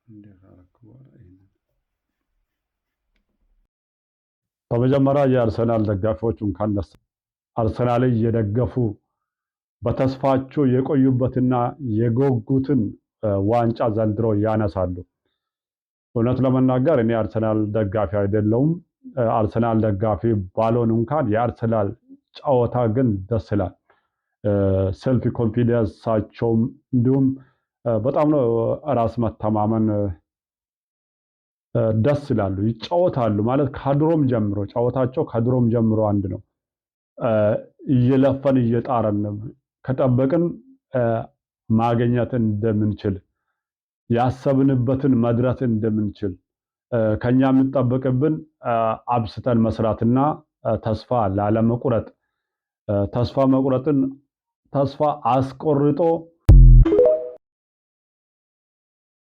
እንዲህ ካረኩ በኋላ ይሄንን በመጀመሪያ የአርሰናል ደጋፊዎች እንኳን ደስ አርሰናል እየደገፉ በተስፋቸው የቆዩበትና የጎጉትን ዋንጫ ዘንድሮ ያነሳሉ። እውነት ለመናገር እኔ አርሰናል ደጋፊ አይደለሁም። አርሰናል ደጋፊ ባልሆን እንኳን የአርሰናል ጨዋታ ግን ደስ ይላል። Self confidence ኣቸውም እንዲሁም በጣም ነው ራስ መተማመን ደስ ይላሉ፣ ይጫወታሉ ማለት ከድሮም ጀምሮ ጨዋታቸው ከድሮም ጀምሮ አንድ ነው። እየለፈን እየጣረን ከጠበቅን ማግኘት እንደምንችል፣ ያሰብንበትን መድረስ እንደምንችል፣ ከኛ የሚጠበቅብን አብዝተን መስራትና ተስፋ ላለመቁረጥ፣ ተስፋ መቁረጥን ተስፋ አስቆርጦ